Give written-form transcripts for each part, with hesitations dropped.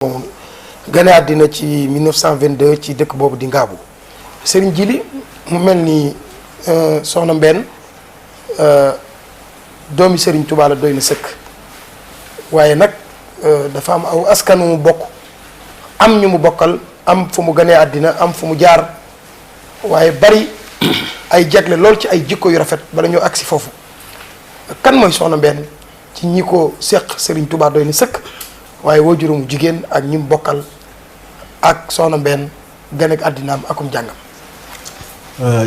gane àddina ci 1922 ci dëkk boobu di Ngaabu Serigne Djily mu mel ni soxna Mbène doomi Serigne Touba la doy na sëkk waaye nag dafa am aw askan mu bokk am ñu mu bokkal am fu mu ganee àddina am fu mu jaar waaye bari ay jagle lool ci ay jikko yu rafet bala ñoo agsi foofu kan mooy soxna Mbène ci ñi ko seq Serigne Touba doy na sëkk waaye waajuram jigéen ak ñi mu bokkal ak soxna Mbène gane ak àddinaam akum jàngam.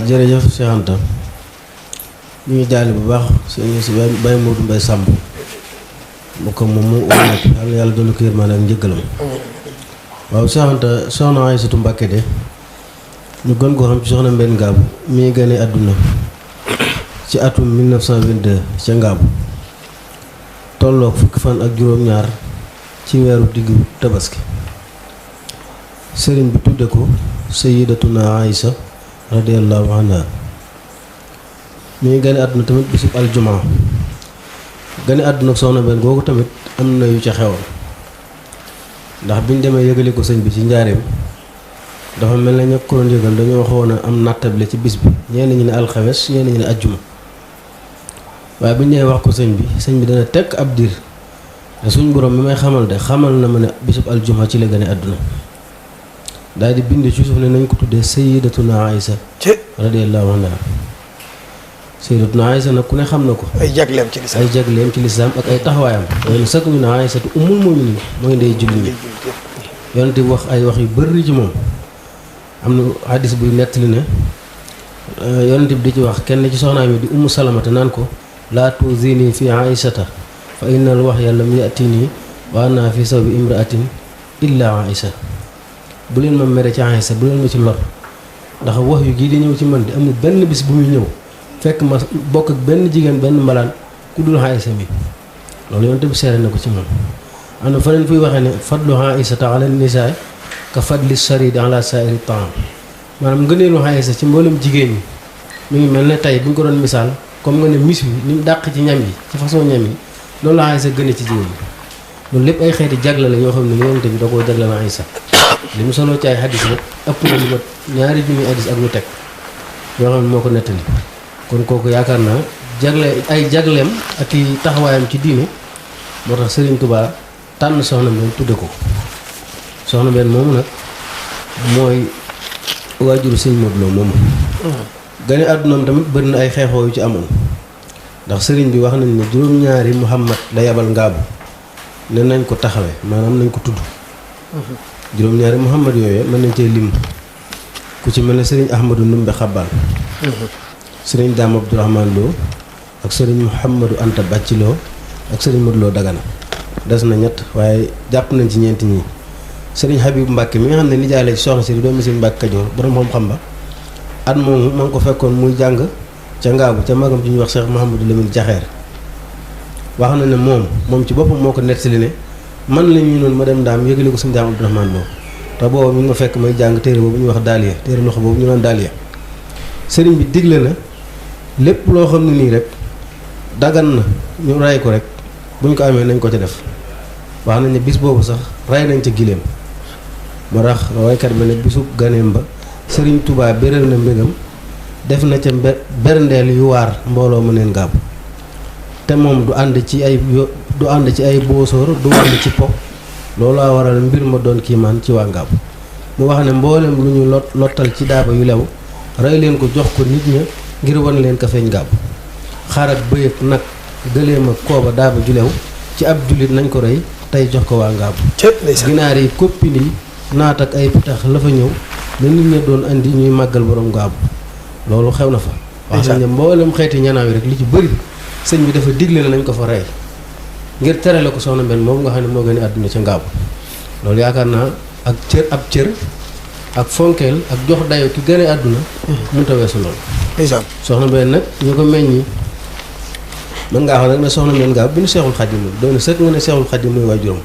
jërëjëf Cheikh Anta ñu ngi jaale bu baax sëñ si Baye Modou Mbaye Samb mu ko moom mu nekk yàlla doolu ko yërmande ak njëggalam. waaw Cheikh Anta soxna Aïssatou Mbacké de ñu gën koo xam ci soxna Mbène Ngaabu mi ngi gane àdduna ci atum 1922 ca Ngaabu tolloog fukki fan ak juróom-ñaar ci weeru diggu tabaski sëriñ bi tudde ko sayyidatuna Aïssa radiyallahu anha mi ngi gane àdduna tamit bisub aljumaa gane àdduna ak soxna Mbène googu tamit am na yu ca xewoon ndax biñ demee yëgale ko sëñ bi ci njaareem dafa mel na ña ko doon yëgal dañoo waxoon a am nattable ci bis bi ñenn ñi ne alxames ñenn ñi ne ajjuma waaye biñ ñëwee wax ko sëñ bi dana tekk ab diir te suñ borom mi may xamal de xamal na ma ne bisub aljuma ci la gane àdduna daal di bind ci suuf ne nañ ko tuddee sayyidatuna Aïssa radiyallahu anha sayyidatuna Aïssa nag ku ne xam na ko ay jagleem ci lislaam ak ay taxawaayam loolu sax ñu ne Aïssatu ummul mu'minin mooy ndey julli ñi yonent bi wax ay wax yu bëri ci moom am na hadis buy nettali ne yonent bi di ci wax kenn ci soxnaam yi di ummu salamata naan ko laa tuzini fi Aïssata fa innal wahya lam yatini wa ana fi sawbi imraatin illa Aïssa bu leen ma mere ci Aïssa bu leen ma ci lor ndax wax yu gii di ñëw ci man di amul benn bis bu muy ñëw fekk ma bokk ak benn jigéen benn mbalaan ku dul Aïssa mi loolu yonent bi seere na ko ci moom am na faneen fuy waxee ne fadlu Aïssata ala nisaa ka fadli saridi ala sairi taam maanaam ngëneelu Aïssa ci mboolem jigéen ñi mu ngi mel ne tey bu ñu ko doon misaal comme nga ne mis wi ni mu dàq ci ñam yi ci façon ñam yi loolu la Aïssa gën a ci jigéen ñi loolu lépp ay xeeti jagle la yoo xam ne yonent bi da koo jagle na Aïssa li mu soloo ci ay hadis nag ëpp na lu mat ñaari junni hadis ak lu teg yoo xam ne moo ko nettali kon kooku yaakaar naa ay jagleem ak i taxawaayam ci diine moo tax Serigne Touba tànn soxna Mbène tudde ko soxna Mbène moomu nag mooy waajuru sëñ Modou Lo moomu gane àddunaam tamit bëri na ay xeexoo yu ci amoon ndax sëriñ bi wax nañ ne juróom-ñaari Muhammad la yabal Ngaabu ne nañ ko taxawee maanaam nañ ko tudd juróom-ñaari Muhammad yooyu mën nañ cee lim ku ci mel ne sëriñ Ahmadou Ndumbe Xabbaan sëriñ Daam Abdourahmane Lo ak sëriñ Mouhamadou Anta Bàcci Lo ak sëriñ Modou Lo Dagana des na ñett waaye jàpp nañ ci ñeenti ñii sëriñ Habib Mbàkke mi nga xam ne nijaay la ci soxna si doomi sëriñ Mbàkke Kajoor borom xam-xam ba at moomu ma ngi ko fekkoon muy jàng ca Ngaabu ca magam ci ñuy wax Cheikh Mouhamadou Lamine Jaxeer wax na ne moom ci boppam moo ko nettali ne man la ñuy noonu ma dem ndaam yëgale ko sëñ Daam Abdourahmane Lo te booba mi ngi ma fekk may jàng téere boobu ñuy wax daaliya téere loxo boobu ñu naan daaliya sëriñ bi digle na lépp loo xam ne nii rek dagan na ñu ray ko rek buñ ko amee nañ ko ca def wax nañ ne bis boobu sax ray nañ ca giléem moo tax waykat bi ne bisu ganeem ba sëriñ Touba béral na mbégam def na ca berndeel yu waar mbooloo mu neen Ngaabu te moom du ànd ci ay boosóor du ànd ci po loolaa waral mbir ma doon kiimaan ci waa Ngaabu mu wax ne mboolem lu ñu lottal ci daaba yu lew rey leen ko jox ko nit ña ngir wan leen ka feeñ Ngaabu xar ak bëy ak nag gëléem ak kooba daaba ju lew ci ab jullit nañ ko rey tey jox ko waa Ngaabu ginaar yi koppin yi naat ak ay pitax la fa ñëw la nit ña doon andi ñuy màggal borom Ngaabu loolu xew na fa wax nañ ne mboolem xeeti ñanaaw yi rek li ci bëri sëñ bi dafa digle la nañ ko fa rey ngir terale ko soxna Mbène moom nga xam ne moo gën a àdduna ca Ngaabu loolu yaakaar naa ak cër ak fonkeel ak jox dayo ki gën a àdduna mënut a weesu loolu soxna Mbène nag ñu ko meññi mën ngaa wax nag ne soxna Mbène Ngaabu bi nu Seexul Xadim doon na sëkk nga ne Seexul Xadim mooy waajuram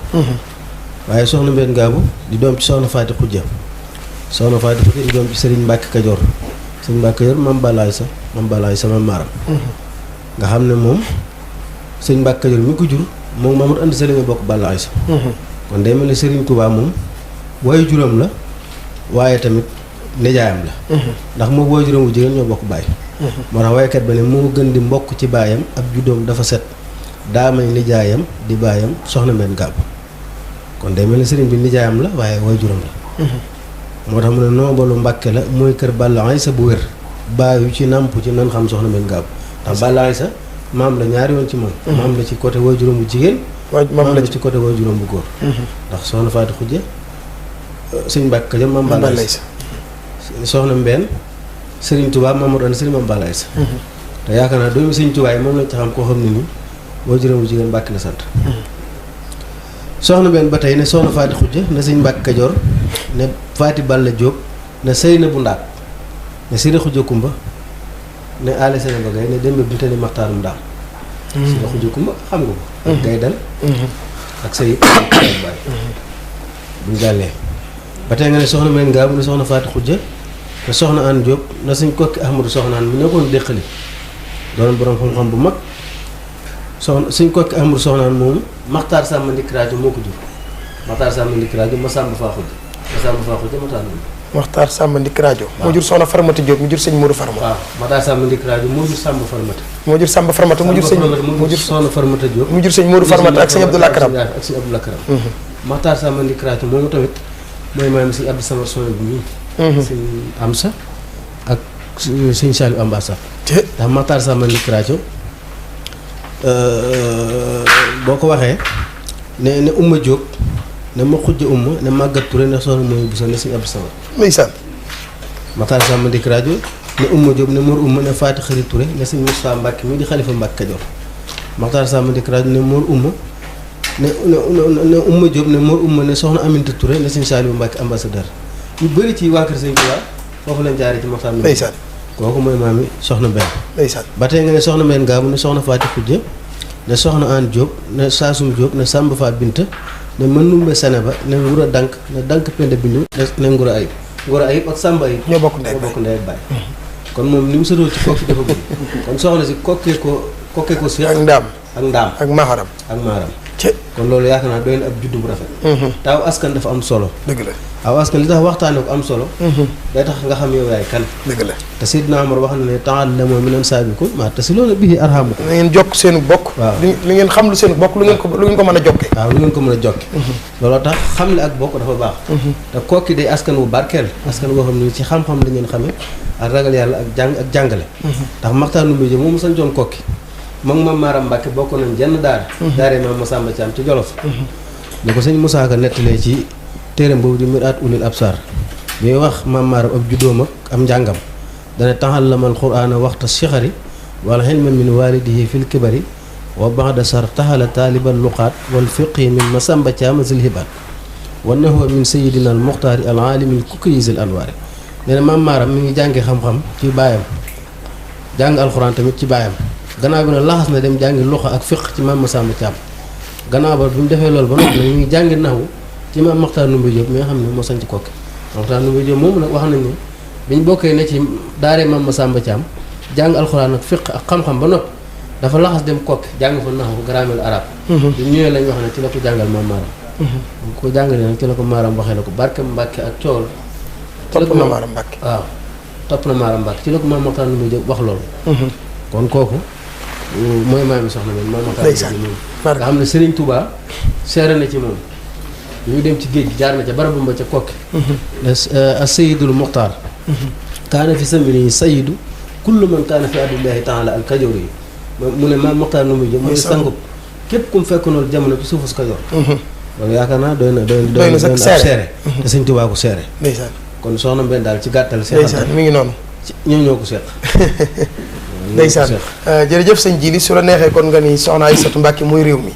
waaye soxna Mbène Ngaabu di doom ci soxna Faati Xujja soxna Faati Xujja di doom ci sëriñ Mbàkke Kajoor sëriñ Mbàkke Kajoor mam balaay sa mam maaram nga xam ne moom sëriñ Mbàkke Kajoor mi ko jur moom Mamadou Anta Sali nga bokk Balla Aysa kon day mel ne Serigne Touba moom waayu juróom la waaye tamit nijaayam la. ndax moo waayu juróom bu jigéen ñoo bokk baay. moo tax waykat ba ne moo gën di mbokk ci baayam ab juddoom dafa set daa may nijaayam di baayam soxna Mbène Gàbbu kon day mel ne Serigne bi nijaayam la waaye waayu juróom la. moo tax mu ne noobalu Mbàkke la mooy kër Balla Aysa bu wér baayu ci nàmp ci nan xam soxna Mbène Gàbbu ndax Balla Aysa maam la ñaari yoon ci moom. maam la ci côté waayu juróom bu jigéen. maam la ci côté waayu juróom bu góor. ndax soxna Faati Xujja sëñ Mbàkke Kajoor maam Balla Aysa soxna Mbène Serigne Touba Mamadou Anta Serigne maam Balla Aysa te yaakaar naa doomu Serigne Touba yi moom lañ ci xam koo xam ne nii waayu juróom bu jigéen Mbàkke la sant. soxna Mbène ba tey ne soxna Faati Xujja ne sëñ Mbàkke Kajoor ne Faati Balla Jóob ne sëy na bu ndaat ne Sëriñ Xujja Kumba ne aale sene ba gay ne démb bi te ni maxtaarum ndaam Sëriñ Xujja Kumba xam nga ko ak gay dal ak sëy baay buñ jàllee ba tey nga ne soxna Mbène Gàbbu ne soxna Faati Xujja ne soxna Aan Jóob na suñ kokki Ahmadu soxna Aan mi nekkoon déqali doon borom xam-xam bu mag soxna suñ kokki Ahmadu soxna Aan moomu Maxtaar Sàmba Ndikraajo moo ko jur Maxtaar Sàmba Ndikraajo Masamba Faa Xujja Masamba Faa Xujja Maxtaar Maxtaar Sàmba Ndikraajo moo jur soxna Farmata Diop mu jur sëñ Modou Farma. waaw Maxtaar Sàmba Ndikraajo moo jur Sàmba Farmata. moo jur Sàmba Farmata mu jur sëñ mu jur soxna Farmata Diop mu jur sëñ Modou Farmata ak sëñ Abdou Lakram ak sëñ Abdou Lakram. Maxtaar Sàmba Ndikraajo moomu tamit mooy maam sëñ Abdou Samar Sow bi nii. sëñ Amsa ak sëñ Saliou Ambassa. ndax Maxtaar Sàmba Ndikraajo boo ko waxee ne Umma Diop ne ma xujja umma ne Màggat Touré ne soxna mooy Bousso ne sëñ Abdou Samar. ndeysaan. Maxtaar Sàmba Ndikraajo ne Umma Diop ne Mor Umma ne Faati Xari Touré ne sëñ Moustapha Mbacke mii di xalifa Mbacke Kajoor. Maxtaar Sàmba Ndikraajo ne Mor Umma ne Umma Diop ne Mor Umma ne soxna Aminta Touré ne sëñ Saliou Mbacke ambassadeur ñu bëri ci waa kër sëñ Tuubaa foofu lañ jaaree ci Maxtaar. ndeysaan. kooku mooy maam yi soxna Mbène. ndeysaan. ba tey nga ne soxna Mbène Gàbbu ne soxna Faati Xujja ne soxna Aan Diop ne Saasum Diop ne Samba Fa Binta ne Mënumbe Seneba ne Ngura Dank ne Dank Penda Bindu ne Ngura Ayib Ngura Ayib ak Samba Ayib ñoo bokk ndey ak baay kon moom ni mu sëtoo ci kokki dafa bëgg kon soxna si kokkee ko si ak ndaam ak maaram kon loolu yaakaar naa doy na ab juddu bu rafet taaw askan dafa am solo dëgg la aw askan li tax waxtaane ko am solo day tax nga xam yow yaay kan dëgg la te Seydina Omar wax na ne ta'allamu min ansaabikum maa tasiluuna bihi arhamakum na ngeen jokk seenu bokk waaw li ngeen xam lu seenu bokk lu ngeen ko mën a jokkee waaw lu ngeen ko mën a jokke looloo tax xamle ak bokk dafa baax te kokki day askan wu barkeel askan woo xam ne ci xam-xam la ngeen xamee ak ragal yàlla ak jàngale ndax Maxtaar Ndumbe Jóob moom mu sancoon kokki moom Maam Maaram Mbàkke bokk nañ jenn daara daaree Maam Masamba Caam ci Jolof ni ko sëñ Musaa Ka nettalee ci téeram boobu di Miraat Ulil Absar bi wax Maam Maaram ab juddoom ak am njàngam dana ta'allama al-Qur'aana waxta sixari wal ilma min waalidihi fil kibari wa ba'da sar tahala taaliban luqaat wal fiqhi min Masamba Caam zil hibaat wa nahwa min sayyidina al muxtaari al aalimi al kukkayizil anwaari nee na Maam Maaram mi ngi jàngi xam-xam ci baayam jàng alxuraan tamit ci baayam gannaaw bi nag laxas na dem jàngi luxa ak fiq ci Maam Masamba Caam gannaaw ba bi mu defee loolu ba noppi nag mi ngi jàngi naxwu ci Maam Maxtaar Ndumbe Jóob mi nga xam ne moo sañ ci kokki Maxtaar Ndumbe Jóob moom nag wax nañ ne biñ bokkee ne ci daaree Maam Masamba Caam jàng alxuraan ak fiq ak xam-xam ba noppi dafa laxas dem kokki jàng fa naxwu grammaire arabe bi ñëwee lañ wax ne ci la ko jàngal Maam Maaram bu ko jàngalee nag ci la ko Maaram waxee la ko barke Mbàkke ak coowal topp na Maaram Mbàkke waaw topp na Maaram Mbàkke ci la ko Maam Maxtaar Ndumbe Jóob wax loolu kon kooku mooy maami soxna Mbène Maam Maxtaar Ndumbe Jóob nga xam ne Serigne Touba seere na ci moom ñu dem ci géej gi jaar na ca barabam ba ca kokki as-sayyidul muxtaar kaana fi samini sayyidu kullu man kaana fi abdillahi taala al kajoor yi mu ne Maam Maxtaar Ndumbe Jóob mooy sangub képp ku mu fekk noonu jamono ci suufus Kajoor loolu yaakaar naa doy na ab seere te Sëñ Tuubaa ko seere kon soxna Mbène daal ci gàttal ndeysaan mi ngi noonu ñoo ko seq ndeysaan jërëjëf sëñ Jili su la neexee kon nga ni soxna Aysatu Mbàkke muy réew mi